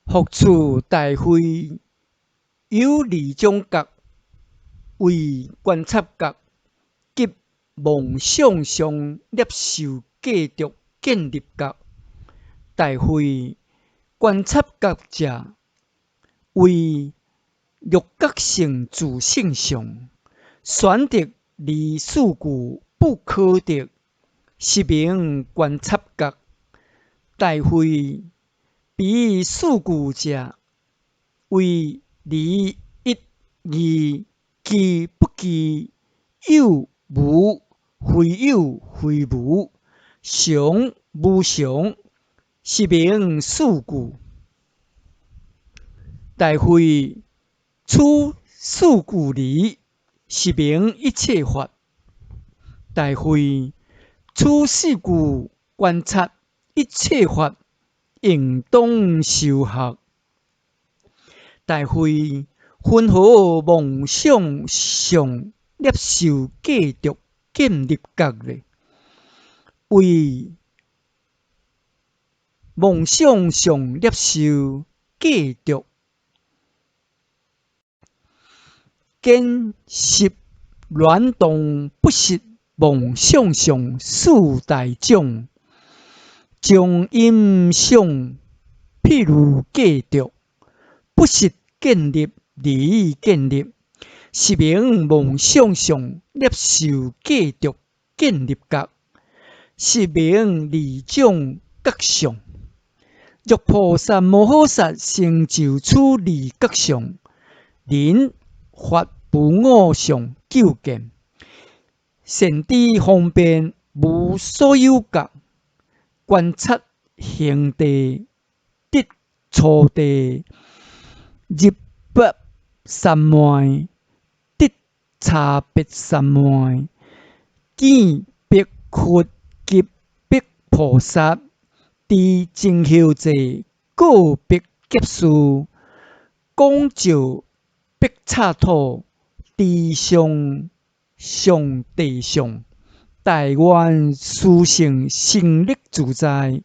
復次大慧，有二種覺為觀察覺及妄想相攝受計著見入覺。大慧，觀察覺者，為六覺性自性相，選擇離四句不可得，是名觀察覺。大慧，彼四句者，為離一異、具不具、有無、非有非無、常無常，是名四句。大慧，此四句離，是名一切法。大慧，此四句觀察一切法，應當修學。大慧，雲何妄想相攝受計著見入覺呢？為妄想相攝受計著見識亂動不實妄想相四大種，將陰相譬如計著不實見入離見入，是名妄想相攝受計著見入覺，是名二種覺相。若菩薩摩訶薩成就此二覺相，人法無我相究竟，善知方便無所有覺，觀察行地得初地，入不三昧，得差別三昧，見彼佛及彼菩薩，佇靜候坐告別劫事，廣照彼剎土，知相上地上，大願殊勝神力自在，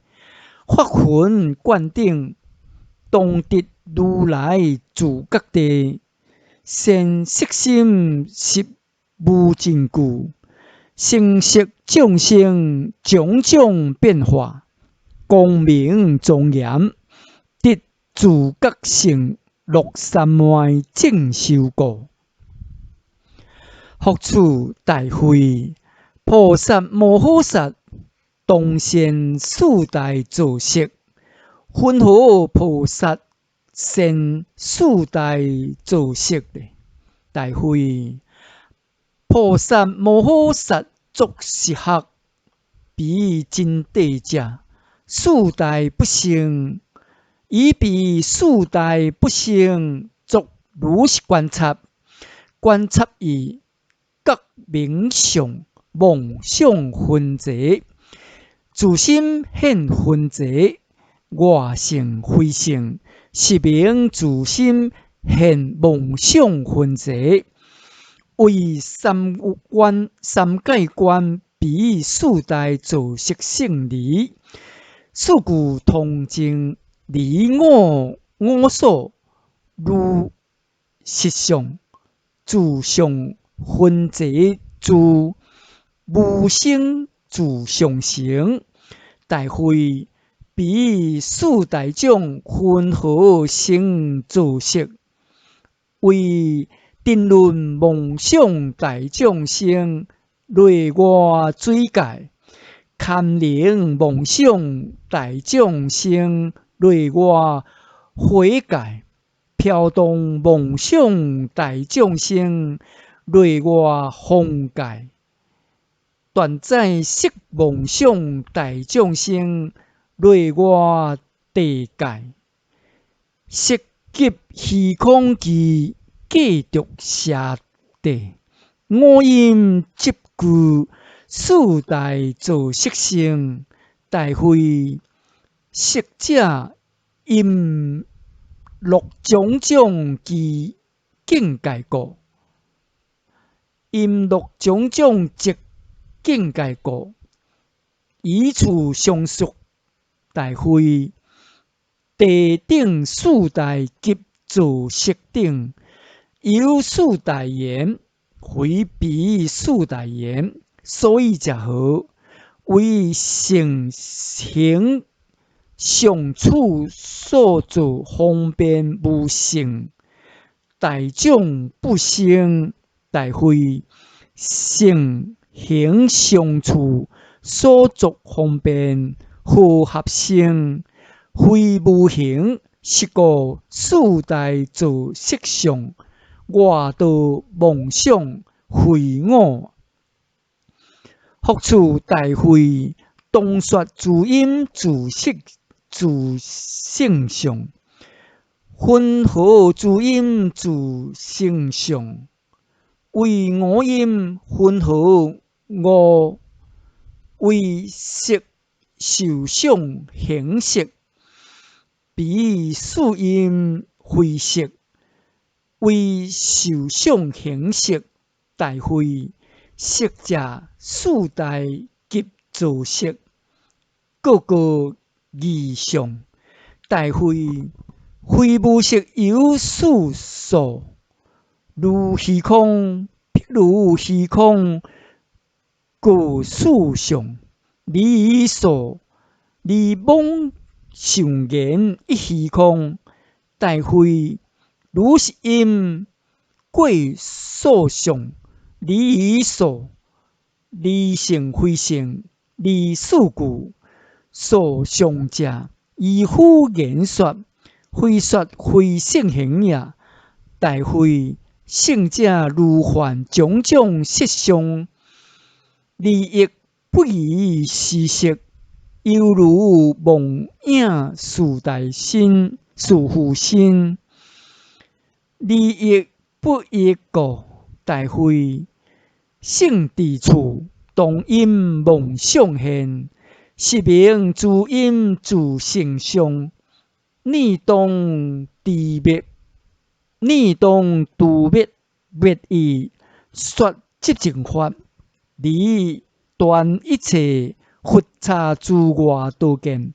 法雲灌頂，當得如來自覺地，善色心實無盡具，成色眾生種種變化，光明莊嚴，得自覺勝樂三昧正修故。復次大慧，菩薩摩訶薩當現四大造色，雲何菩薩現四大造色呢？大慧，菩薩摩訶薩作是學，彼真諦者，四大不生，以彼四大不生作如是觀察，觀察已覺明相妄想分齊，自心現分齊，外性非性，是名自心現妄想分齊。為三觀三界觀彼四大造色性離，四句通證離我我所如實相自相分齊住無生自相成。大慧，彼四大種雲何生造色？為諄論妄想大眾生內外水界，堪能妄想大眾生內外火界，飄動妄想大眾生內外風界，斷載色妄想大眾生內外地界，色及虛空智計著邪諦，五陰執具四大造色性。大慧，色者陰樂種種之境界故，陰樂種種執境界故，以處相續。大慧，地頂四大及造色頂，由四大緣，非彼四大緣，所以者何？為聖行相處所造方便無性，大眾不生大慧，聖行相處所作方便和合生，非無形，是故四大造色相，外道妄想非我。復次大慧，當說諸陰自色自性相，雲何諸陰自性相？為五陰雲何五？為色受想行識，彼四陰非色，為受想行識。大慧，色者四大及造色，各各異相。大慧，非無色有四數，如虛空，譬如虛空，各四相。離數，離妄想言一虛空。大慧，如是陰過數相，離數，離性非性，離四故，數相者，依夫言說，非說非聖行也。大慧，聖者如幻種種色相，離亦不異是色，猶如夢影似大身，似父身，離亦不異故。大慧，聖智處當陰妄想現，是名諸陰自性相。念當除滅，念當除滅滅已，說寂靜法，離斷一切佛剎諸外道見。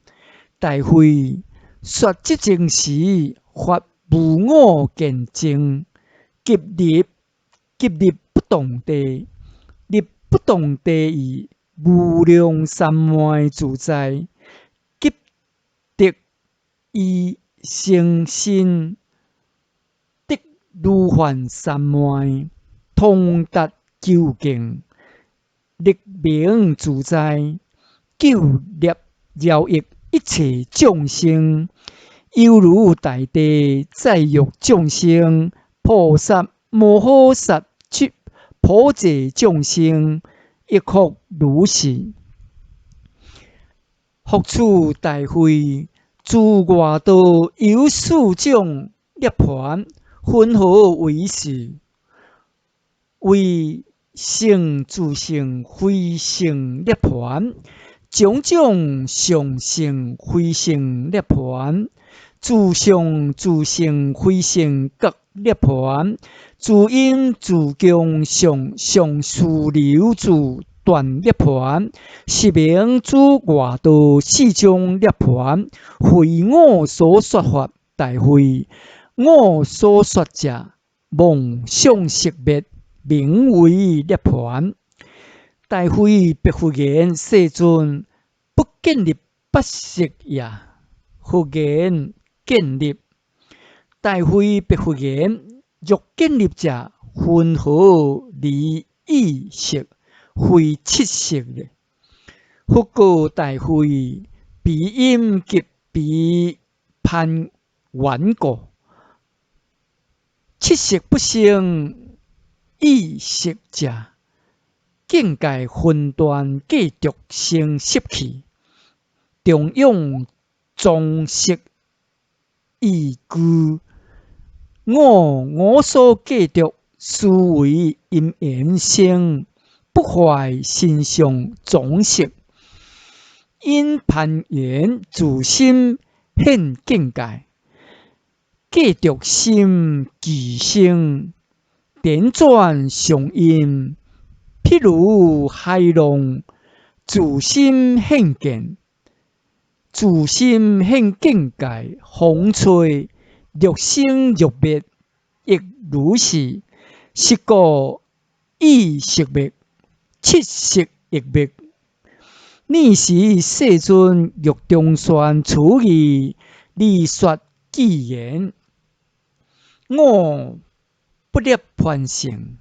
大慧，說寂靜時，發無我見證，及入及入不動地，入不動地已，無量三昧自在，及得依成身，得如幻三昧，通達究竟，力明自在，救攝饒益一切眾生，猶如大地載育眾生，菩薩摩訶薩及普濟眾生，亦復如是。復次大慧，諸外道有四種涅槃，雲何為是？為性自性非性涅槃，種種相性非性涅槃，自相自性非性覺涅槃，諸陰自共相相續流注斷涅槃，是名諸外道四種涅槃，非我所說法。大慧，我所說者，妄想識滅，名為涅槃。大慧白佛言：世尊，不建立八識也。佛言：建立。大慧白佛言：若建立者，雲何離意識，非七識呢？佛告大慧：彼陰及彼攀緣故，七識不生意識者，境界分斷計著生習氣，長養藏識意具，我我所計著思維因緣生，不壞身相藏識，因攀緣自心現境界，計著心俱生，輾轉相應，譬如海浪，自心現見，自心現境界，風吹若生若滅，亦如是。是故意識滅，七識亦滅。爾時世尊欲中宣此義，而說偈言：我不涅槃性，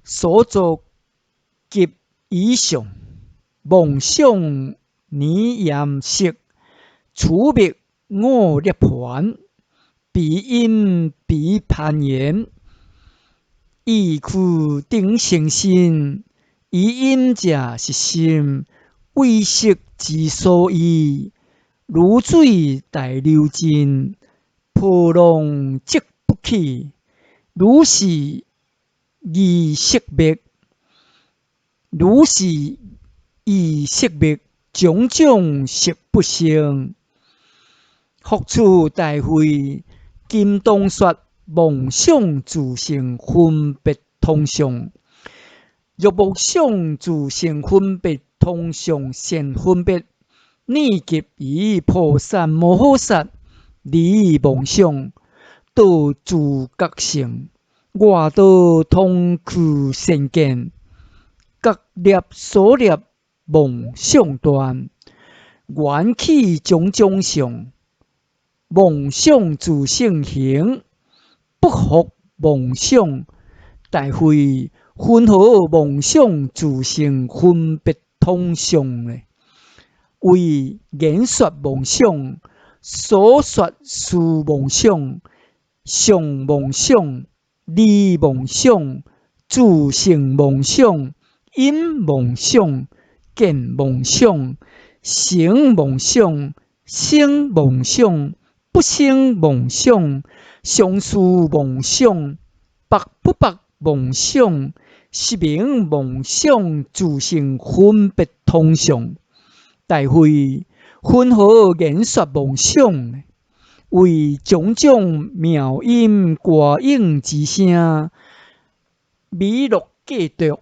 所作及已相，妄想名言色，此滅我涅槃。彼因彼攀緣，意俱等生心，於陰者是心，為色之所依，如水大流盡，波浪則不起。如是意識滅，如是意識滅，種種識不生。復次大慧，今當說妄想自性分別通相。若妄想自性分別通相善分別，念及彼菩薩摩訶薩離妄想，得自覺性，外道通趣善見，覺立所立妄想斷，緣起種種相，妄想自性行，不復妄想。大慧，雲何妄想自性分別通相呢？為言說妄想，所說事妄想，相妄想，離妄想，自性妄想，因妄想，見妄想，成妄想，生妄想，不生妄想，相續妄想，縛不縛妄想，是名妄想自性分別通相。大慧，雲何言說妄想？為種種妙音歌詠之聲，美樂計著，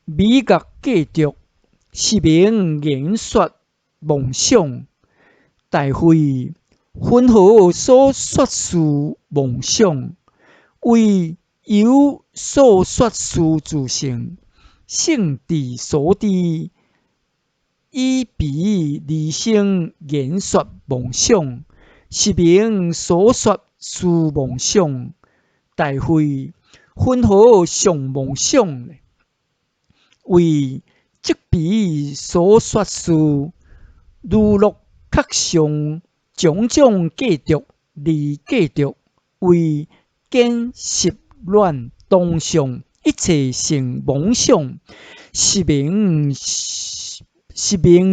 美樂計著，是名言說妄想。大慧，雲何所說事妄想？為有所說事自性，性智所知，以彼而生言說妄想，是名所說事妄想。大慧，雲何相妄想？為即彼所說事，如樂殼相，種種計著，離計著，為見濕軟當相，一切成妄想，是名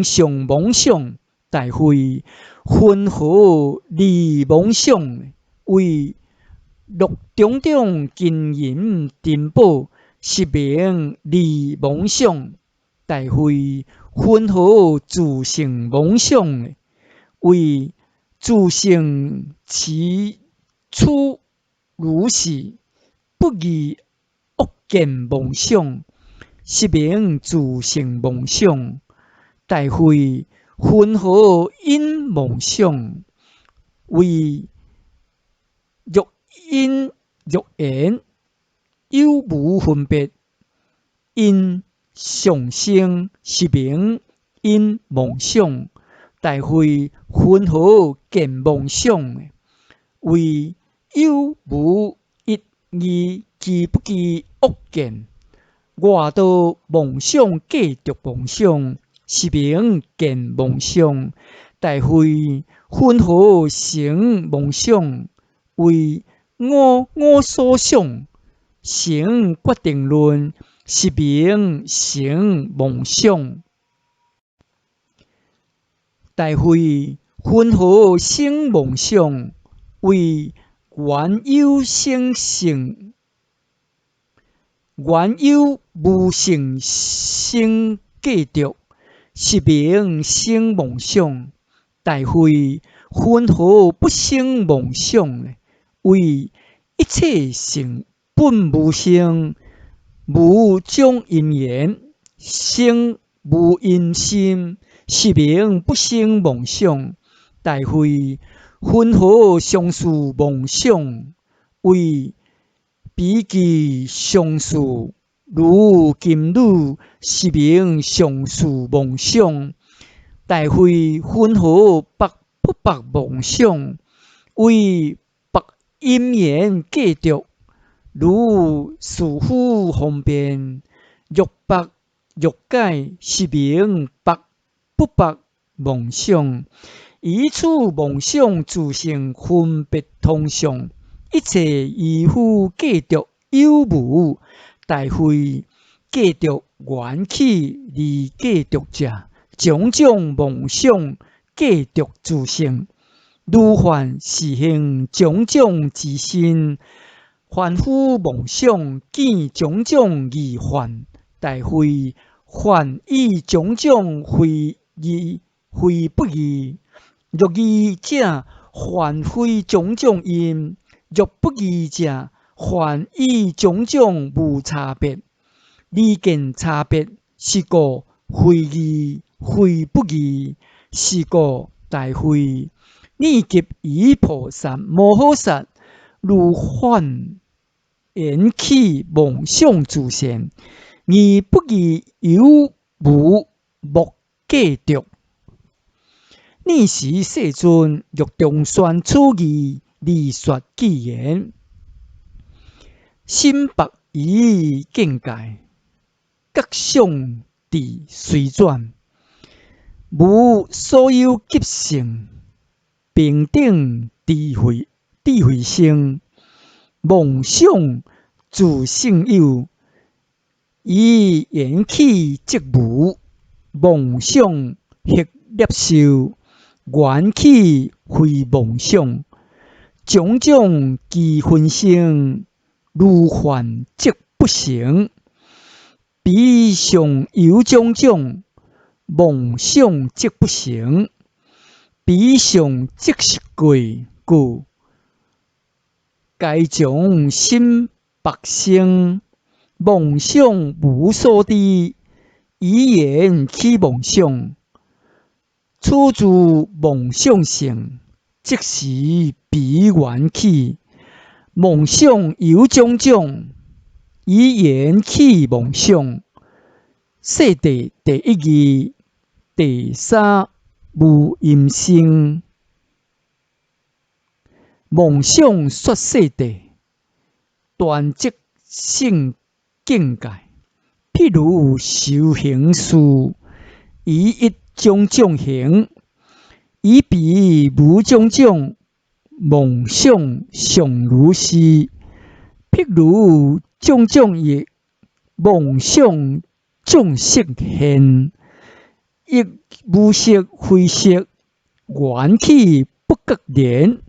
相妄想。大慧，雲何離妄想？為樂種種金銀珍寶，是名離妄想。大慧，雲何自性妄想？為自性其處如是，不異惡見妄想，是名自性妄想。大慧，雲何因妄想？為若因若緣，有無分別，因相生，是名因妄想。大慧，雲何見妄想？為有無一異具不具惡見，外道妄想計著妄想，是名見妄想。大慧，雲何成妄想？為我我所想，成決定論，是名成妄想。大慧，雲何生妄想？為緣有生性，緣有無性生計著，是名生妄想。大慧，雲何不生妄想呢？為一切性本無生，無種因緣，生無因心，是名不生妄想。大慧，雲何相似妄想？為彼其相似，如金女，是名相似妄想。大慧，雲何縛不縛妄想？為縛因緣計著，如士夫方便，欲縛欲解，是名縛不縛妄想。以此妄想自性分別通相，一切愚夫計著有無。大慧，計著緣起而計著者，種種妄想計著自性，如幻是行種種之身，凡夫妄想見種種而幻。大慧，幻與種種非異非不異。若異者，幻非種種因；若不異者，幻與種種無差別。離見差別，是故非異非不異，是故大慧，汝及彼菩薩摩訶薩，如幻緣起妄想自性，異不異有無莫計著。爾時世尊欲重宣此義，而說偈言：心縛疑境界，覺相智隨轉，無所有及性，平等智慧智慧生，妄想自性有，以緣起則無，妄想彼納受。緣起非妄想，種種其分生，如幻則不成。彼尚有種種，妄想則不成。彼相即是過故，皆從心縛生，妄想無所知，以緣起妄想。此自妄想性，即是彼緣起。妄想有種種，以緣起妄想。世諦第一義，第三無陰生。妄想說世諦，斷即性境界。譬如修行士，以一種種行，以彼無種種，妄想常如是。譬如種種欲，妄想眾色現，亦無色非色，緣起不覺連。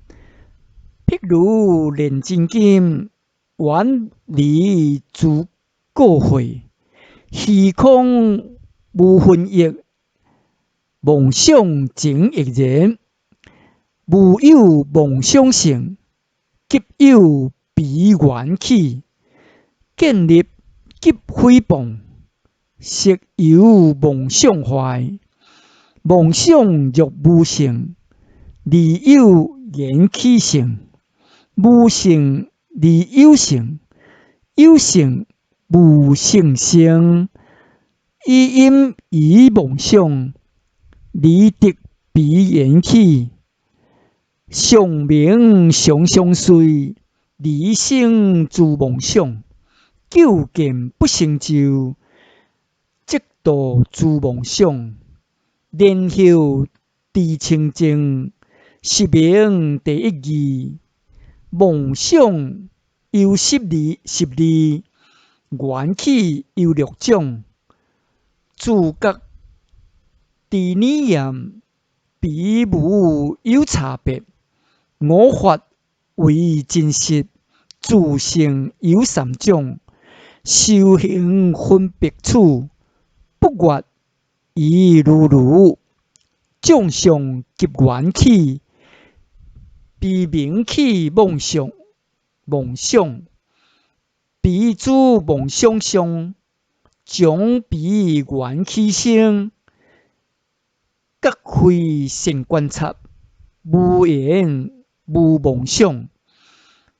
譬如煉真金，遠離諸過穢，虛空無分異，妄想情亦然。無有妄想性，即有彼緣起，見立及誹謗，實有妄想壞。妄想若無性，而有緣起性；無性而有性，有性無性生。以因以妄想，而得彼緣起，常明常相隨，而生諸妄想，究竟不成就，即墮諸妄想。然後知清淨，是名第一義。妄想有十二十二，緣起有六種，自覺知念彼無有差別。我法為真實，自性有三種，修行分別處，不越於如如，眾相及緣起，彼名起妄想，妄想，彼諸妄想相，從彼緣起生，覺非善觀察，無言無妄想，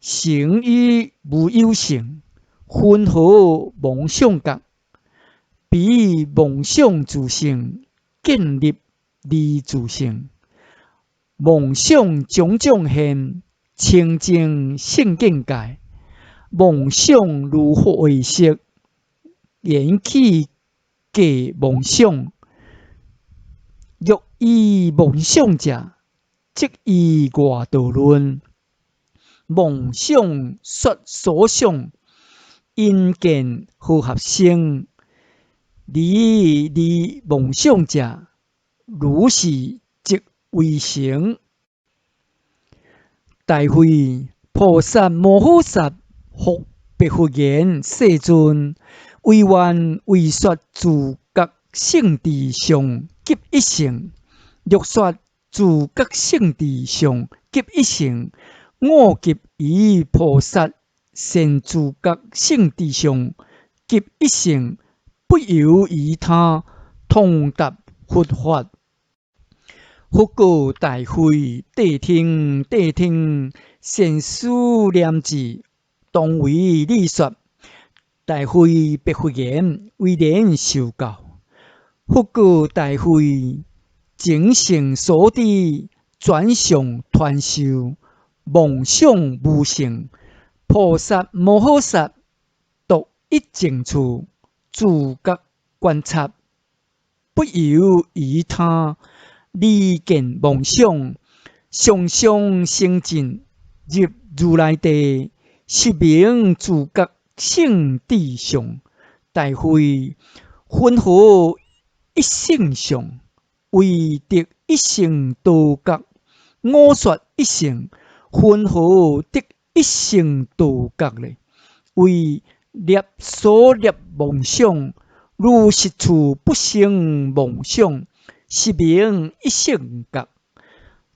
成於無有性，雲何妄想覺？彼妄想自性，建立離自性，妄想種種現，清淨聖境界。妄想如火色，緣起假妄想。欲依妄想者，即依外道論。妄想說所想，因見和合生。離離妄想者，如是即為成。大慧，菩薩摩訶薩復白佛言：世尊，唯願為說自覺聖智相及一乘。欲說自覺聖智相及一乘，我及餘菩薩善自覺聖智相及一乘，不猶餘他，通達佛法。佛告大慧：諦聽，諦聽！善思念智，當為你說。大慧白佛言：唯然受教。佛告大慧：精誠所至，轉相傳授，妄想無性。菩薩摩訶薩獨一靜處，自覺觀察，不猶餘他，離見妄想，常常精進，入如來地，是名自覺聖智相。大慧，雲何一乘相？為得一乘道覺。我說一乘，雲何得一乘道覺呢？為立所立妄想，如實處不生妄想，是名一乘覺。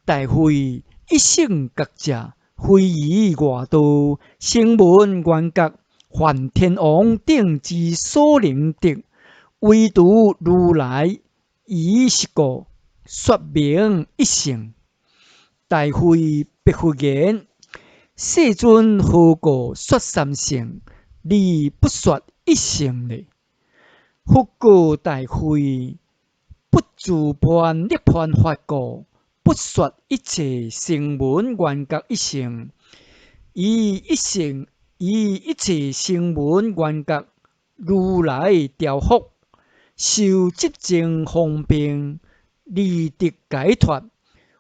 大慧，一乘覺者，非餘外道，聲聞緣覺，梵天王等之所能得，唯獨如來以是故，說名一乘。大慧白佛言：世尊何故說三乘，而不說一乘呢？佛告大慧：不自攀涅槃法故，不說一切聲聞緣覺一乘，以一乘以一切聲聞緣覺如來調伏，修執證方便，而得解脫，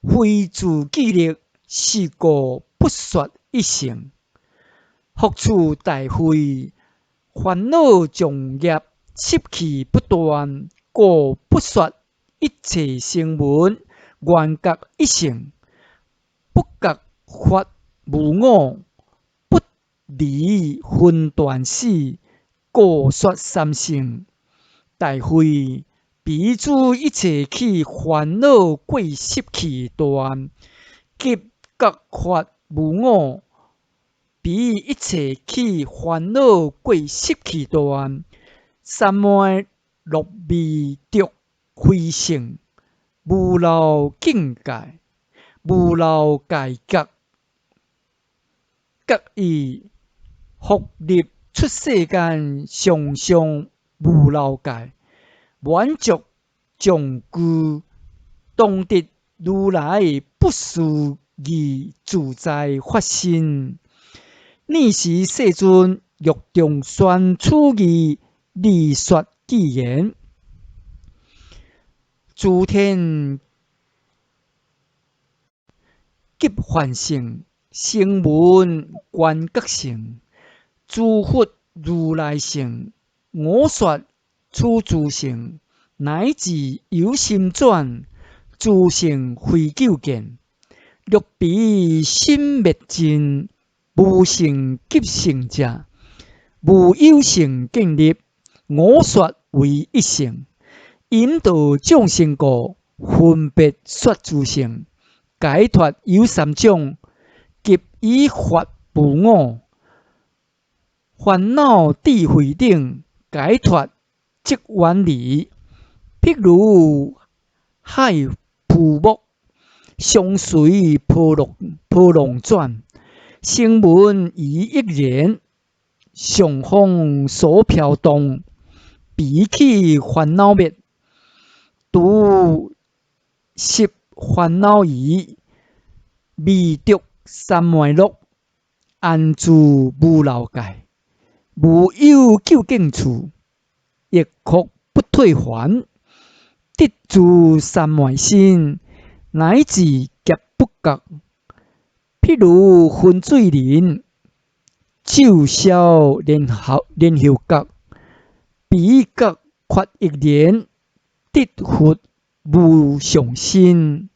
非自己力，是故不說一乘。復次大慧，煩惱障業習氣不斷，故不說一切聲聞緣覺一乘。不覺法無我，不離分斷死，故說三乘。大慧，彼諸一切起煩惱過習氣斷，及覺法無我，彼一切起煩惱過習氣斷，三昧樂味著非聖，無漏境界，無漏界覺，覺已復入出世間上上無漏界，滿足眾具，當得如來不思議自在法身。爾時世尊欲重宣此義，而說偈言：諸天及梵聖，聲聞緣覺乘，諸佛如來乘，我說此諸乘，乃至由心轉，諸乘非究竟。若彼心滅盡，無聖及聖者，無有聖建立，我說為一乘。引導眾生故，分別說諸乘，解脫有三種，及以法無我，煩惱智慧頂，解脫即遠離。譬如海浮木，相隨波浪波浪轉，聲聞疑亦然，常風所飄動，彼起煩惱滅，除十煩惱疑，未得三昧樂，安住無漏界，無有究竟處，亦復不退還，得諸三昧身，乃至劫不覺。譬如昏醉人，酒消然後然後覺，彼覺法亦然，得佛無上身。